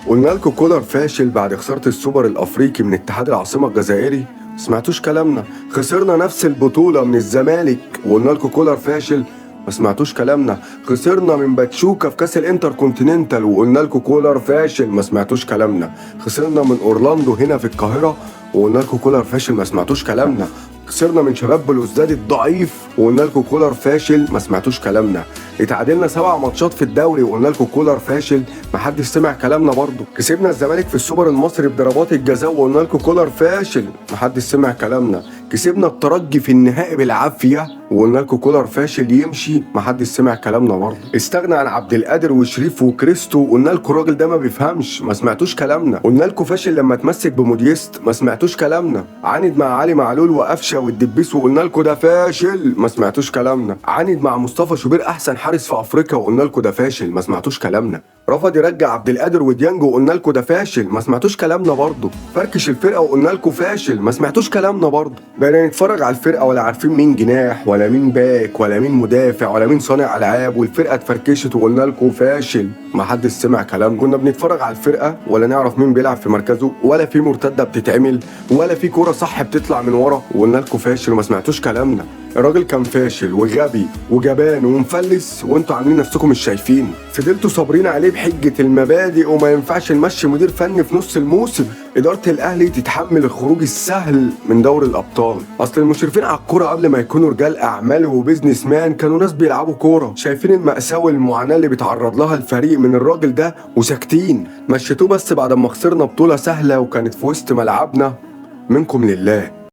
قلنا لكم كولر فاشل بعد خسارة السوبر الافريقي من اتحاد العاصمة الجزائري، سمعتوش كلامنا. خسرنا نفس البطولة من الزمالك وقلنا لكم كولر فاشل، ما سمعتوش كلامنا. خسرنا من باتشوكا في كاس الانتركونتيننتال وقلنا لكم كولر فاشل، ما سمعتوش كلامنا. خسرنا من اورلاندو هنا في القاهرة وقلنا لكم كولر فاشل، ما سمعتوش كلامنا. خسرنا من شباب بلوزداد الضعيف وقلنا لكم كولر فاشل، ما سمعتوش كلامنا. اتعادلنا 7 ماتشات في الدوري وقلنا لكم كولر فاشل، ما حدش سمع كلامنا برضه. كسبنا الزمالك في السوبر المصري بضربات الجزاء وقلنا لكم كولر فاشل، ما حدش سمع كلامنا. كسبنا الترجي في النهائي بالعافية وقلنا لكم كولر فاشل يمشي، ما حدش سمع كلامنا برضه. استغنى عن عبد القادر وشريف وكريستو وقلنا لكم الراجل ده ما بيفهمش، ما سمعتوش كلامنا. قلنا لكم فاشل لما تمسك بموديست، ما سمعتوش كلامنا. عاند مع علي معلول وقفشه والدبيس وقلنا لكم ده فاشل، ما سمعتوش كلامنا. عاند مع مصطفى شوبير احسن حارس في افريقيا وقلنا لكم ده فاشل، ما سمعتوش كلامنا. رفض يرجع عبد القادر وديانج وقلنا لكم ده فاشل، ما سمعتوش كلامنا برضه. فركش الفرقة وقلنا لكم فاشل، ما سمعتوش كلامنا برضه. بقينا نتفرج على الفرقة ولا عارفين مين جناح ولا مين باك ولا مين مدافع ولا مين صانع العاب، والفرقة اتفركشت وقلنا لكم فاشل، ما حدش سمع كلام. كنا بنتفرج على الفرقة ولا نعرف مين بيلعب في مركزه، ولا في مرتدة بتتعمل، ولا في كورة صح بتطلع من ورا، وقلنا لكم فاشل وما سمعتوش كلامنا. الراجل كان فاشل وغبي وجبان ومفلس وانتوا عاملين نفسكم مش شايفين. فضلتوا صابرين عليه بحجة المبادئ وما ينفعش نمشي مدير فني في نص الموسم. إدارة الأهلي تتحمل الخروج السهل من دوري الأبطال. أصل المشرفين على الكورة قبل ما يكونوا رجال أعمال و business man كانوا ناس بيلعبوا كورة، شايفين المأساة والمعاناة اللي بيتعرض لها الفريق من الراجل ده وساكتين. مشيتوه بس بعد ما خسرنا بطولة سهلة وكانت في وسط ملعبنا. منكم لله.